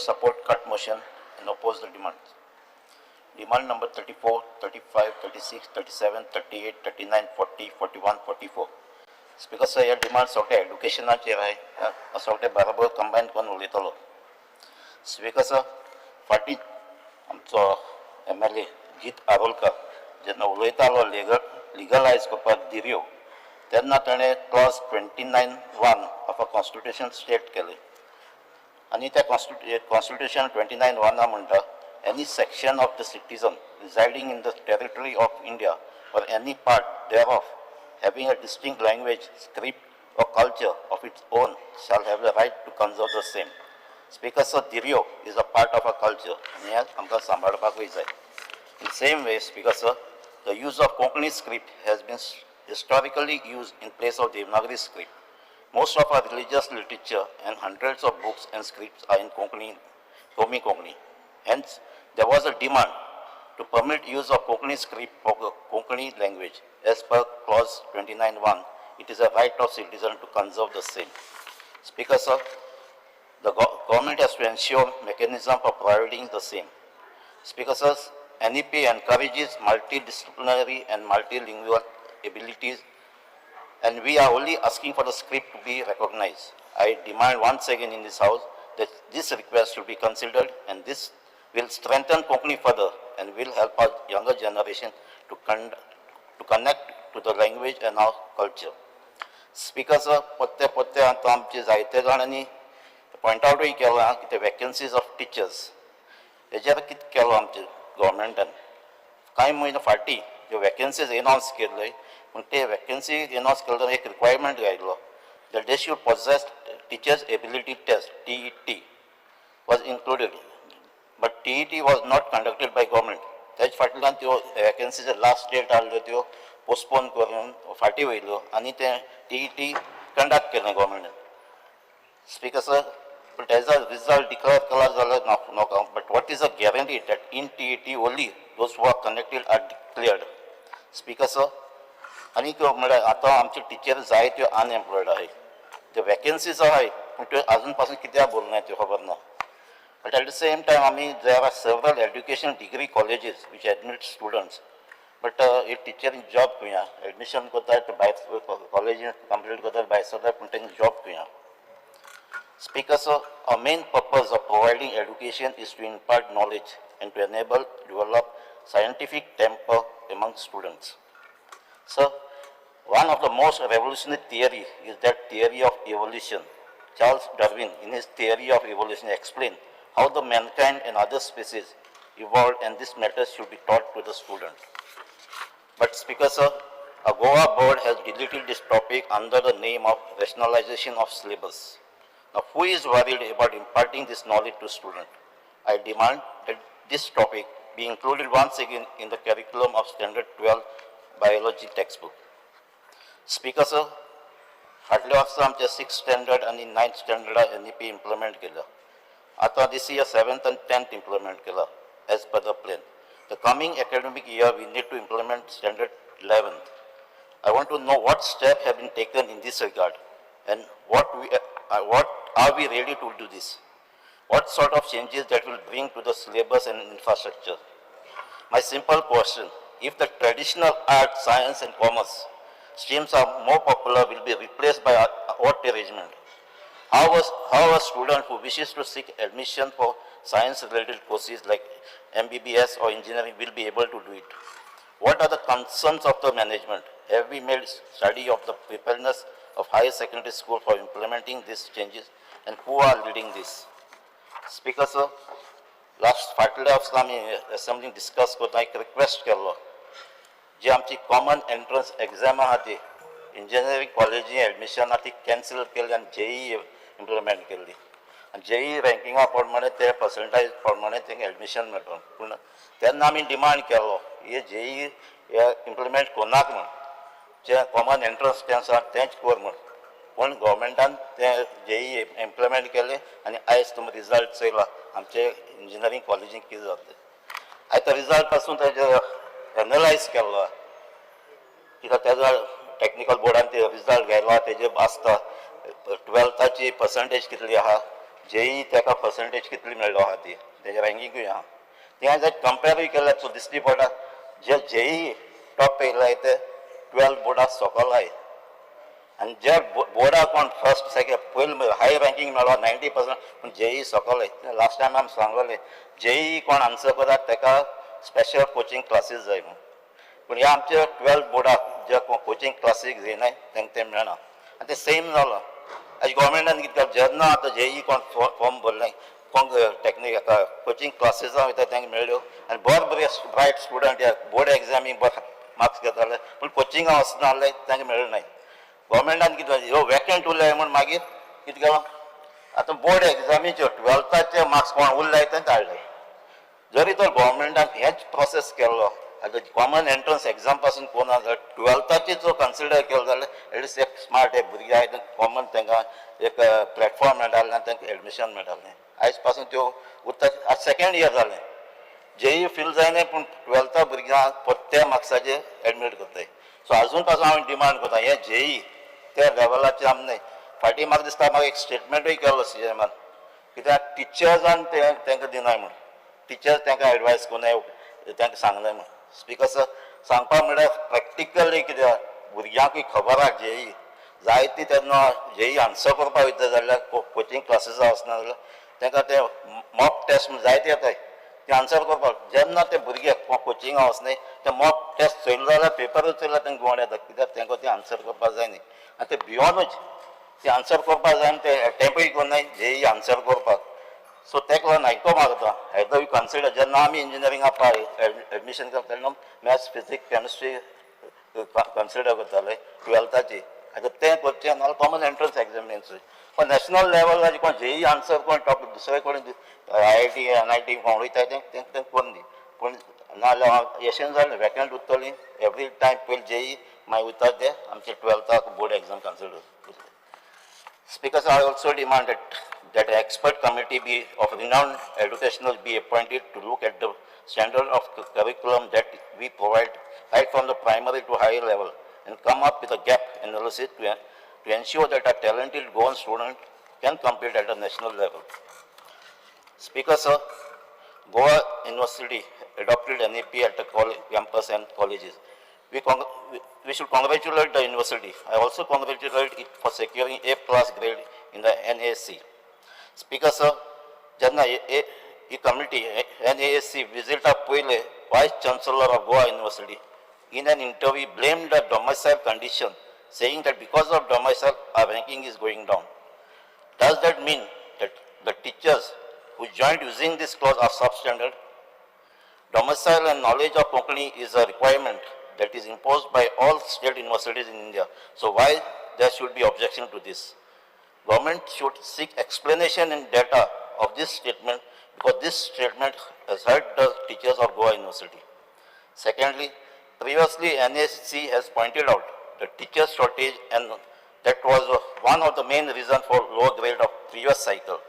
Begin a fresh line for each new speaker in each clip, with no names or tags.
support cut motion and oppose the demand. Demand number 34, 35, 36, 37, 38, 39, 40, 41, 44. Speaker sir, हे demand सगळे एड्युकेशनाचेर आहाय, सगळे बरोबर कंबायन करून उलयतलो. स्पीकर सर, फाटीं आमचो एमएलए जीत आरोलकर जेन्ना उलयतालो लिगलायज करपाक धिरयो, तेन्ना ताणें clause 29(1) of a constitution state केलें आनी त्या कॉन्स्टिट्युशन 29(1) म्हणटा, any section of the citizen residing in the territory of India or any part thereof having a distinct language, script or culture of its own shall have the right to conserve the same. Speaker sir, धिरयो is a part of our culture आनी हें आमकां सांबाळपाकूय जाय. In same way, Speaker sir, the use of Konkani script has been historically used in place of Devanagari script. Most of our religious literature and hundreds of books and scripts are in Konkani, Komi Konkani. Hence, there was a demand to permit use of Konkani script for the Konkani language. As per clause 29(1), it is a right of citizen to conserve the same. Speaker sir, the government has to ensure mechanism for providing the same. Speaker sir, NEP encourages multidisciplinary and multilingual abilities, and we are only asking for the script to be recognized. I demand once again in this house that this request should be considered, and this will strengthen Konkani further and will help our younger generation to connect to the language and our culture. Speaker sir, पत्ते पत्ते आतां आमचे जायते जाणांनी point आवटूय केलां की ते vacancies of teachers हेजेर कितें केलो आमचे गव्हर्मेंटान. कांय म्हयने फाटीं ज्यो वॅकन्सीज एनावन्स केल्ले, पूण ते वॅकन्सी एनावन्स केल्ले एक requirement घायल्लो that they should possess Teachers Ability Test, TET, was included. But TET was not conducted by government. तेज फाटल्यान त्यो वॅकन्सीचे लास्ट डेट आहल्यो, त्यो पोस्टपोन करून फाटीं वयल्यो आनी ते टीईटी कंडक्ट केलें गव्हर्मेंटान. स्पीकर सर, पूण तेजो रिजल्ट डिक्लेअर केला जाल्यार नाका, but what is a guarantee that in TET only those who are connected are declared? Speaker sir, आनीक म्हळ्यार आतां आमचे टिचर जायत्यो अनएम्प्लॉयड आहाय. त्यो वॅकन्सीज आहाय, पूण त्यो आजून पासून कित्याक भरना त्यो खबर ना. But at the same time, I mean, there are several education degree colleges which admit students. But a teacher job खंय एडमिशन करता, भायर कॉलेजीन कंप्लीट करता, भायर सरता, पूण तेंकां जॉब खंय? Speaker sir, our main purpose of providing education is to impart knowledge and to enable develop scientific temper among students. Sir, one of the most revolutionary theory is that theory of evolution. Charles Darwin, in his theory of evolution, explained how the mankind and other species evolved, and this matter should be taught to the student. But Speaker sir, a Goa board has deleted this topic under the name of rationalization of syllabus. Now, who is worried about imparting this knowledge to student? I demand that this topic be included once again in the curriculum of Standard 12 biology textbook. Speaker sir, फाटल्या वर्सा आमच्या six standard आनी ninth स्टँडर्डाक NEP implement केल्या. आतां this year seventh आनी tenth implement केला as per the plan. The coming academic year, we need to implement standard 11th. I want to know what steps have been taken in this regard and what are we ready to do this? What sort of changes that will bring to the syllabus and infrastructure? My simple question, if the traditional art, science and commerce streams are more popular, will be replaced by what arrangement? How a student who wishes to seek admission for science-related courses like MBBS or engineering will be able to do it? What are the concerns of the management? Have we made study of the preparedness of higher secondary school for implementing these changes, and who are leading this? Speaker sir, last फाटल्या वर्सा आमी असेंब्लीन discuss करता एक request केल्लो, जी आमची common entrance exam आहा, ती इंजिनियरींग कॉलेजी एडमिशन आहा ती कॅन्सल केली आनी जेई इम्प्लिमेंट केल्ली आनी जेई रँकिंगा प्रमाणे, ते पर्संटायज प्रमाणे तेंकां एडमिशन मेळटलो. पूण तेन्ना आमी डिमांड केल्लो, हे जेई हे इम्प्लिमेंट कोन्नाक म्हूण, जे कॉमन एंट्रन्स टेस्ट आहा तेंच कर म्हूण. पूण गव्हर्मेंटान ते जेई इम्प्लिमेंट केले आनी आयज तुमी रिजल्ट चोयला, आमचे इंजिनियरींग कॉलेजीन कितें जाता. आयज तो रिजल्ट पासून तेजे एनलायज केल्लो आहा, कित्याक तेजो टॅक्निकल बोर्डान ते रिजल्ट घायला, तेजे आसता ट्वेल्थाची पर्संटेज कितली आहा. जेई ताका पर्संटेज कितली मेळ्ळो आहा ती तेजे रँकिंगूय आहा. तें जर कंपेरूय केल्यार सो दिश्टी पडटा जे जेई टॉप येयलाय ते 12 बोर्डा सकल आहाय आनी जे बोर्डा कोण फर्स्ट सेकेंड पयलीं हाय रँकींग मेळ्ळो 90%, पूण जेई सकल. लास्ट टायम आमी सांगलेलें जेई कोण आन्सर करता ताका स्पेशल कोचिंग क्लासीस जाय म्हणून. पूण ह्या आमच्या 12 बोर्डाक जे कोचिंग क्लासीक घेयनाय तांकां तें मेळना आनी तें सेम जालां. आयज गोवोरमेंटान कितें केलां, जेन्ना आतां जेई कोण फॉर्म भरलें, कोण टॅक्नीक हाका कोचिंग क्लासीसां वयता तांकां मेळ्ळ्यो आनी बरे बरे ब्रायट स्टुडंट ह्या बोर्ड एग्जामीक बरे मार्क्स घेताले, पूण कोचिंगा वचना आहले तांकां मेळ्ळें नाय. गोवोरमेंटान कितें, ह्यो वेकंट उरले म्हूण मागीर कितें केलां, आतां बोर्ड एग्जामीच्यो 12थाचे मार्क्स कोण उरले ते धाडले. जरी तर गोवोरमेंटान हेच प्रोसेस केल्लो, आतां कॉमन एंट्रन्स एग्जाम पासून कोना जाल्यार 12थाची जो कन्सिडर केलो जाल्यार एटलिस्ट एक स्मार्ट एक भुरगे आहाय कॉमन तांकां एक प्लॅटफॉर्म मेळटालें आनी तांकां एडमिशन मेळटालें. आयज पासून त्यो उरता. आज सेकेंड इयर जालें, जेई फील जायना, पूण 12था भुरग्यांक त्या मार्क्साचेर एडमीट करताय. सो आजून पासून हांव डिमांड करता, हें जेई त्या लेवलाचेर आमी न्हय. फाटीं म्हाका दिसता म्हाका एक स्टेटमेंटूय केलो सीएमान, कित्याक टिचर्सान ते तांकां दिनाय म्हूण, टिचर्स तांकां एडवायस करुनाय, तांकां सांगलें म्हूण. स्पिकर सर, सांगपा म्हणल्यार प्रॅक्टिकली कित्याक भुरग्यांकूय खबर आहा जेई जायती, तेन्ना जेई आन्सर करपाक वयता जाल्यार कोचिंग क्लासीसां वचना जाल्यार तांकां ते मॉक टेस्ट म्हूण जायते येताय, ते आन्सर करपाक. जेन्ना ते भुरगे कोचिंगा वचनाय ते मॉक टेस्ट चोयले जाल्यार पेपरूच चोयल्यार तांकां गोड येता, कित्याक तांकां ते आन्सर करपाक जाय न्ही. आनी ते भियोनूच ते आन्सर करपाक जाय आनी ते एटेम्पूय करनाय जेई आन्सर करपाक. सो ताका लागून आयको मागता, येदो you consider, जेन्ना आमी इंजिनियरिंगा पळय एडमिशन करता तेन्ना मॅथ्स, फिजिक्स, केमिस्ट्री कन्सिडर करताले 12थाची. आतां तें करचें नाल्यार कॉमन एंट्रन्स एग्जामिनेशन पण नॅशनल लेवलाचेर कोण जेई आन्सर कोण टॉप दुसरे कडेन आयआयटी, एनआयटी कोण वयता तें तें तें करून दी. पूण नाजाल्यार हांव यशेन जालें वेकंट उरतली एवरी टायम. पयलीं जेई, मागीर वयता ते आमचे 12थाक board exam consider. Speaker, sir, I also demanded that an expert committee be of renowned educational be appointed to look at the standard of curriculum that we provide right from the primary to higher level and come up with a gap analysis to ensure that a talented Goan student can compete at a national level. Speaker, sir, Goa University adopted NEP at the college, campus and colleges. We should congratulate the university. I also congratulate it for securing A+ grade in the NAC. Speaker, sir, जेन्ना ही committee NAC विजिटा पयले, Vice Chancellor of Goa University in an interview blamed the domicile condition, saying that because of domicile, our ranking is going down. Does that mean that the teachers who joined using this clause are substandard? Domicile and knowledge of Konkani is a requirement that is imposed by all state universities in India. So why there should be objection to this? Government should seek explanation and data of this statement because this statement has hurt the teachers of Goa University. Secondly, previously NAC has pointed out the teacher shortage and that was one of the main reasons for low grade of previous cycle.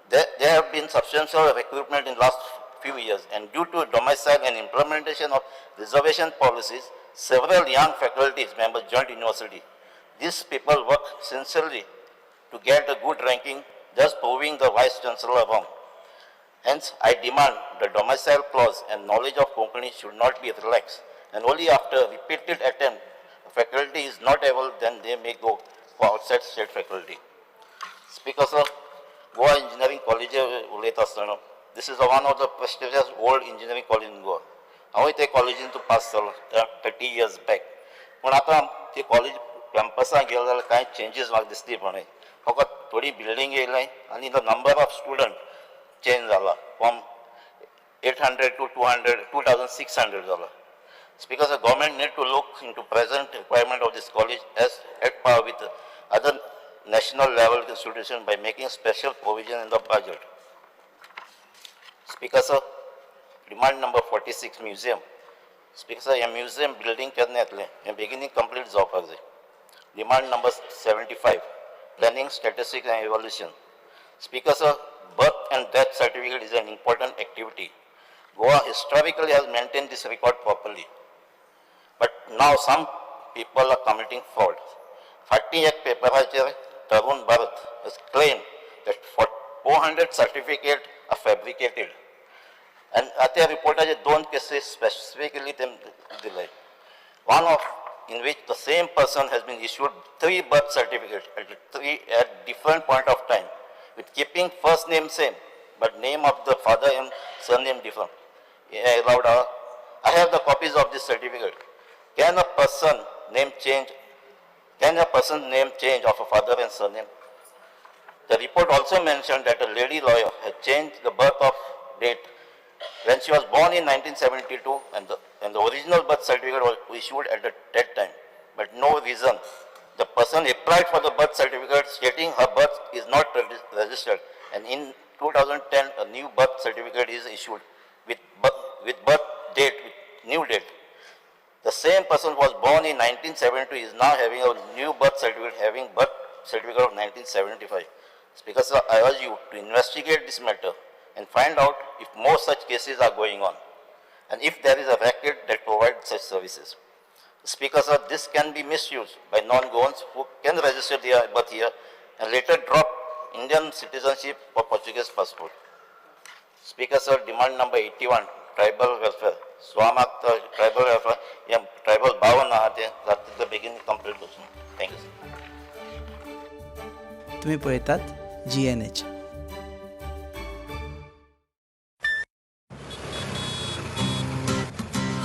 There have been substantial recruitment in last few years, and due to domicile and implementation of reservation policies, several young faculty members joined university. These people work sincerely to get a good ranking, thus proving the Vice Chancellor wrong. Hence, I demand the domicile clause and knowledge of Konkani should not be relaxed, and only after repeated attempt, faculty is not able, then they may go for outside state faculty. Speaker sir, Goa Engineering College उलयता आसतना, this is one of the prestigious old engineering college in Goa. हांवूय ते कॉलेजीन pass जालो 30 years back. पूण आतां ते college कॅम्पसाक गेलो जाल्यार कांय चेंजीस म्हाका दिसती पडना. फकत थोडी बिल्डींग येयले आनी the number of student change जाला from 800 to 200, 2600 जाला. Because the government need to look into present requirement of this college as at par with other national level institution by making special provision in the budget. Speaker sir, demand number 46, museum. Speaker sir, hey museum building केन्ना येतलें, हें बेगीनूय complete जावपाक जाय. Demand number 75, planning, statistics and evaluation. Speaker sir, birth and death certificate is an important activity. Goa historically has maintained this record properly. But now some people are committing fraud. फाटीं एक पेपराचेर Tarun Bharat has claimed that 400 certificate are fabricated. And त्या रिपोर्टाचे दोन cases specifically ते दिले. One of in which the same person has been issued three birth certificates at different point of time, with keeping first name same, but name of the father and surname different. Yeah, allowed, I have the copies of this certificate. Can a person name change? Can a person name change of a father and surname? The report also mentioned that a lady lawyer had changed the birth of date when she was born in 1972 and the original birth certificate was issued at that time, but no reason. The person applied for the birth certificate stating her birth is not registered, and in 2010 a new birth certificate is issued with birth date, with new date. The same person was born in 1972 is now having a new birth certificate, having birth certificate of 1975. Speaker sir, I urge you to investigate this matter and find out if more such cases are going on and if there is a racket that provides such services. Speaker sir, this can be misused by non-Goans who can register their birth here and later drop Indian citizenship for Portuguese passport. Speaker sir, demand number 81, tribal welfare. स्वामाक tribal welfare हे tribal बावन आहा ते जाता तितले बेगीन complete करचो. Thank you sir.
तुम्ही पळयतात जीएनएच.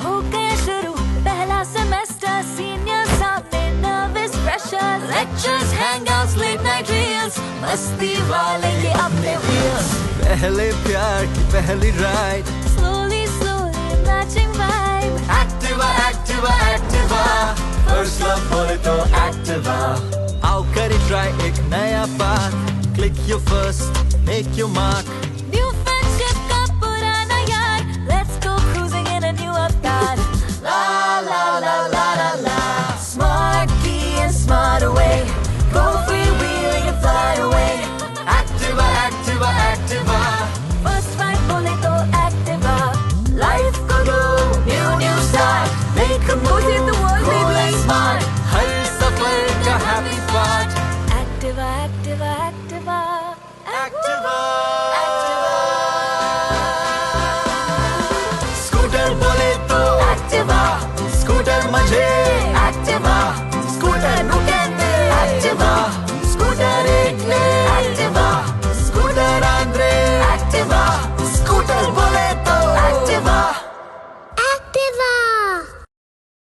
हो गया शुरू पहला सेमेस्टर, सीनियर सामने nervous pressure, lectures, hangouts, late night reels, मस्ती वाले ये अपने व्हील्स.
पहले प्यार की पहली ride,
slowly slowly matching vibe.
Activa, Activa, Activa, first love बोले तो एक्टिवा. आओ करे ट्राई एक नया path, click your first, make your mark.